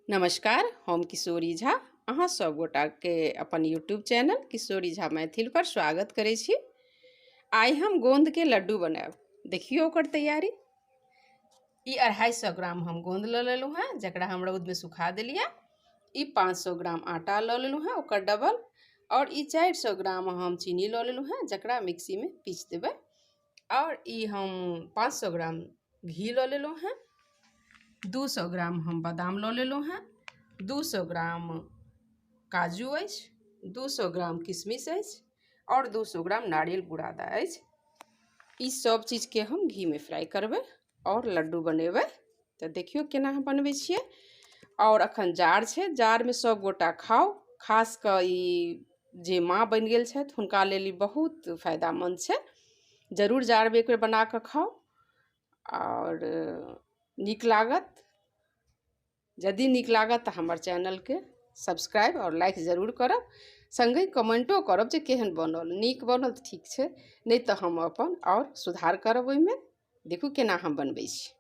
नमस्कार, हम किशोरी झा अहाँ सब गोटाके अपन यूट्यूब चैनल किशोरी झा मैथिल पर स्वागत करै छी। आइ हम गोंदके लड्डू बनायब। देखियौ ओकर तैयारी। ई 250 ग्राम हम गोंद लऽ लेलहुँ हेँ, जकरा हम रौदमे सुखा देलियै। ई 500 ग्राम आटा लऽ लेलहुँ हेँ, ओकर डबल। आओर ई 400 ग्राम हम चीनी लऽ लेलहुँ हेँ, जकरा मिक्सीमे पीस देबै। आओर ई हम 500 ग्राम घी लऽ लेलहुँ हेँ। 200 ग्राम हम बादाम लऽ लेलहुँ हेँ। 200 ग्राम काजू अछि, 200 ग्राम किशमिश अछि आओर 200 ग्राम नारियल बुरादा अछि। ई सब चीजके हम घीमे फ्राइ करबै आओर लड्डू बनेबै। तऽ देखियौ केना हम बनबै छियै। आओर अखन जाड़ छै, जाड़मे सब गोटा खाउ। खास कऽ ई जे माँ बनि गेल छथि हुनका लेल ई बहुत फायदामन्द छै। जरूर जाड़मे एक बेर बना कऽ खाउ आओर नीक लागत। यदि नीक लागत तऽ हमर चैनलके सब्सक्राइब आओर लाइक जरूर करब, सङ्गहि कमेंटो करब जे केहन बनल। नीक बनल तऽ ठीक छै, नहि तऽ हम अपन आओर सुधार करब ओहिमे। देखू केना हम बनबै छी।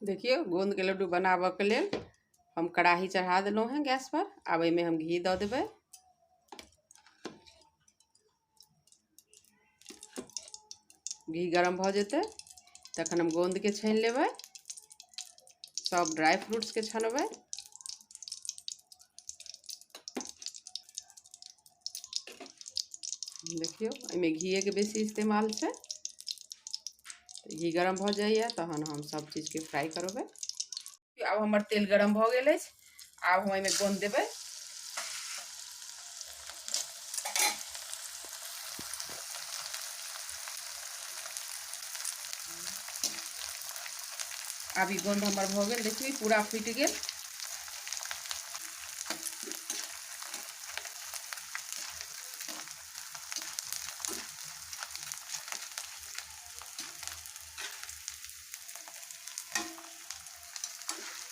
देखियौ, गोंदके लड्डू बनाबऽके लेल हम कड़ाही चढ़ा देलहुँ हेँ गैसपर। आब एहिमे हम घी दऽ देबै। घी गरम भऽ जेतै तखन हम गोंदके छानि लेबै, सब ड्राई फ्रूट्सके छनबै। देखियौ, एहिमे घीएके बेसी इस्तेमाल छै। घी गरम भऽ जाइए तहन हम सब चीजके फ्राई करबै। आब हमर तेल गरम भऽ गेल अछि, आब हम एहिमे गोंद देबै। आब ई गोंद हमर भऽ गेल, देखियौ पूरा फूटि गेल।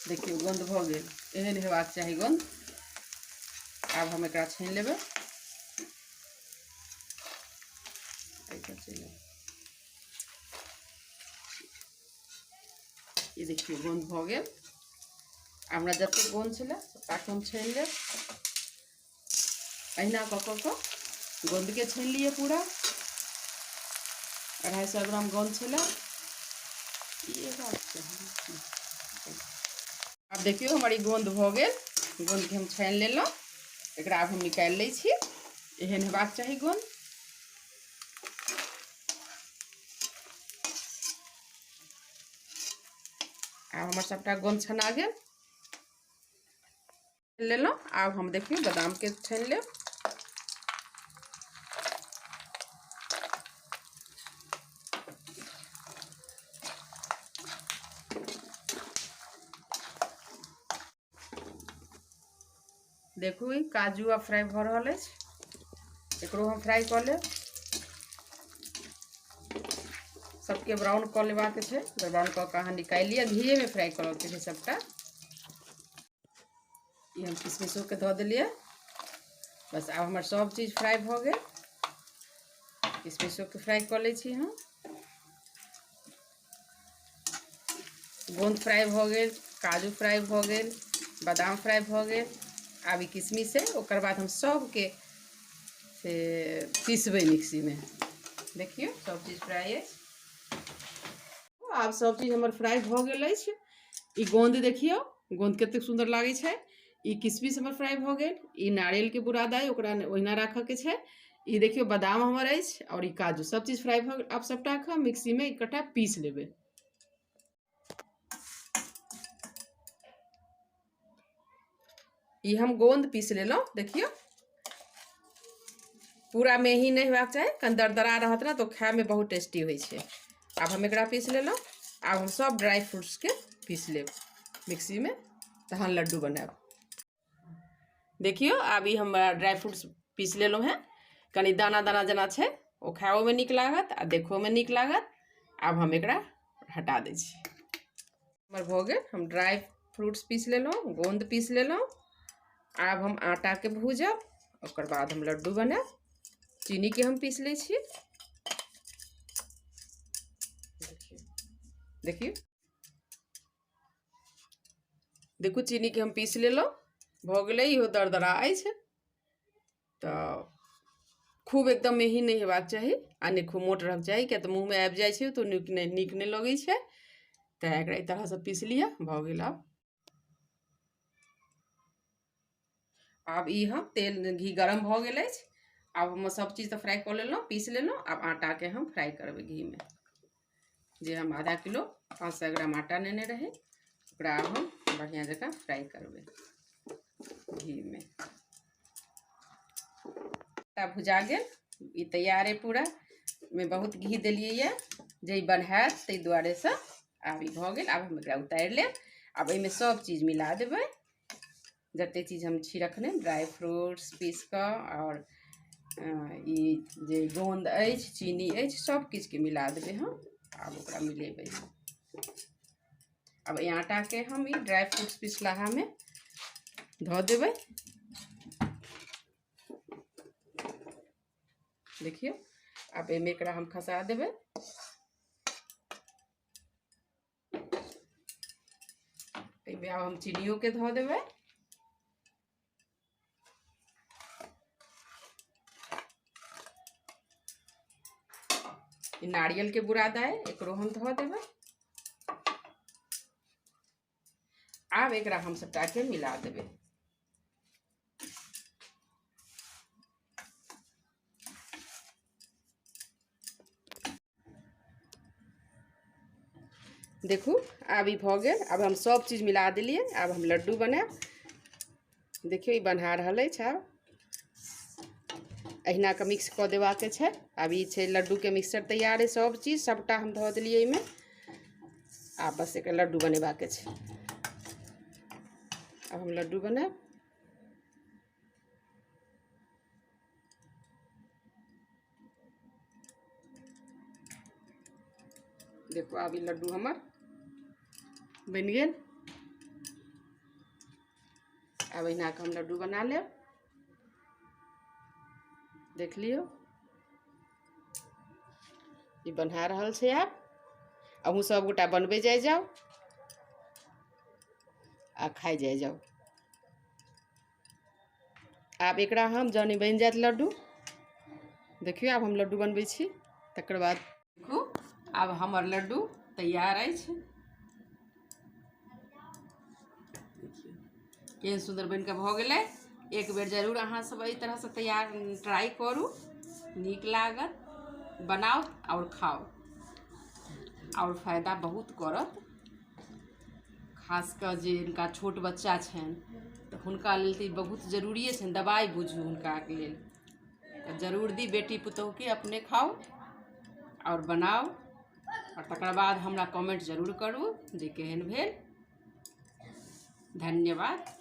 देखियौ गोंद भऽ गेल, एहन हेबाक चाही गोंद। आब हम एकरा छानि लेबै। ई देखियौ गोंद भऽ गेल। हमरा जतेक गोंद छलै सबटाके हम छानि लेब। अहिना कऽ कऽ कऽ गोंदके छानि लिअ पूरा। 250 ग्राम गोंद छलै। आब देखियौ हमर ई गोंद भऽ गेल। गोंदके हम छानि लेलहुँ। एकरा आब हम निकालि लै छी। एहन हेबाक चाही गोंद। आब हमर सबटा गोंद छना गेल। लेलहुँ। आब हम देखियौ बादामके छानि लेब। देखू ई काजू आब फ्राई भऽ रहल अछि, एकरो हम फ्राई कऽ लेब। सबके ब्राउन कऽ लेबाक छै। ब्राउन कऽ कऽ अहाँ निकालि लिअ। घीएमे फ्राई करऽके छै सबटा। ई हम किशमिशोके धऽ देलियै। बस आब हमर सब चीज फ्राई भऽ गेल। किशमिशोके फ्राई कऽ लै छी हम। गोंद फ्राई भऽ गेल, काजू फ्राई भऽ गेल, बादाम फ्राई भऽ गेल। आब ई किशमिश है, ओकर बाद हम सबके से पीसबै मिक्सीमे। देखियौ सब चीज फ्राई अछि। आब सब चीज हमर फ्राई भऽ गेल अछि। ई गोंद देखियौ, गोंद कतेक सुन्दर लागै छै। ई किशमिश हमर फ्राई भऽ गेल। ई नारियलके बुरादा अइ, ओकरा ओहिना राखऽके छै। ई देखियौ बादाम हमर अछि आओर ई काजू, सब चीज फ्राई भऽ गेल। आब सबटाके हम मिक्सीमे इकट्ठा पीस लेबै। ई हम गोंद पीस लेलहुँ। देखियौ पूरा मेही नहि हेबाक चाही, कनि दरदरा रहत ने तऽ खायमे बहुत टेस्टी होइ छै। आब हम एकरा पीस लेलहुँ। आब हम सब ड्राई फ्रूट्सके पीस लेब मिक्सीमे, तहन लड्डू बनायब। देखियौ आब ई हम ड्राई फ्रूट्स पीस लेलहुँ हेँ। कनि दाना दाना जेना छै, ओ खाओमे नीक लागत आ देखोमे नीक लागत। आब हम एकरा हटा दै छी। हमर भऽ गेल, हम ड्राई फ्रूट्स पीस लेलहुँ, गोंद पीस लेलहुँ। आब हम आटाके भूजब, ओकर बाद हम लड्डू बनायब। चीनीके हम पीस लै छी। देखियौ, देखू चीनीके हम पीस लेलहुँ, भऽ गेलै। इहो दरदरा अछि, तऽ खूब एकदम मेही नहि हेबाक चाही आ नहि खूब मोट रहक चाही, किया तऽ मुँहमे आबि जाइ छै तऽ नीक नहि लगै छै। तऽ एकरा एहि तरहसँ पीस लिअ, भऽ गेल। आब ई हम तेल घी गरम भऽ गेल अछि। आब हम सब चीज तऽ फ्राइ कऽ लेलहुँ, पीस लेलहुँ। आब आटाके हम फ्राइ करबै घीमे। जे हम आधा किलो 500 ग्राम आटा नेने रही, ओकरा आब हम बढ़िआँ जकाँ फ्राइ करबै घीमे। आटा भुजा गेल, ई तैयार अइ पूरा। मे बहुत घी देलियै यऽ जे बनहायत, ताहि दुआरेसँ। आब ई भऽ गेल, आब हम एकरा उतारि लेब। आब एहिमे सब चीज मिला देबै, जते चीज हम छी रखने, ड्राई फ्रूट्स पीस कऽ आओर ई जे गोंद अछि, चीनी अछि, सब किछुके मिला देबै हम। आब ओकरा मिलेबै। आब एहि आटाके हम ई ड्राई फ्रूट्स पिसलाहामे धऽ देबै। देखियौ, आब एहिमे एकरा हम खसा देबै। एहिमे आब हम चीनियोके धऽ देबै। नारियल के बुरादा है, एकरो हम धऽ देबै। आब एकरा हम सबटा के मिला देबै। देखू, आब ई भऽ गेल। आब हम सब चीज मिला देलियै। आब हम लड्डू बनायब। देखियौ, ई बना रहल अछि। आब अहिना कऽ मिक्स कऽ देबाक छै। आब ई छै लड्डूके मिक्सचर तैयार है। सब चीज सबटा हम धऽ देलियै एहिमे। आब बस एकर लड्डू बनेबाक छै। आब हम लड्डू बनायब। देखू, आब ई लड्डू हमर बनि गेल। आब अहिना कऽ हम लड्डू बना लेब। देख लियौ, ई बना रहल छै। आब अहूँ सब गोटा बनबै जाइ जाउ आ खाइ जाइ जाउ। आब एकरा हम जहन बनि जायत लड्डू, देखियौ, आब हम लड्डू बनबै छी। तकर बाद देखू, आब हमर लड्डू तैयार अछि। देखियौ, केहन सुन्दर बनि कऽ भऽ गेलै। एक बेर जरूर अहाँ सब एहि तरहसँ तैयार ट्राई करू, नीक लागत। बनाउ आओर खाउ, आओर फायदा बहुत करत। खास कऽ जे हिनका छोट बच्चा छनि, तऽ हुनका लेल तऽ ई बहुत जरूरिए छनि, दबाइ बुझू हुनकाके लेल। तऽ जरूर दी बेटी पुतोहुके, अपने खाउ आओर बनाउ, आओर तकर बाद हमरा कमेंट जरूर करू जे केहन भेल। धन्यवाद।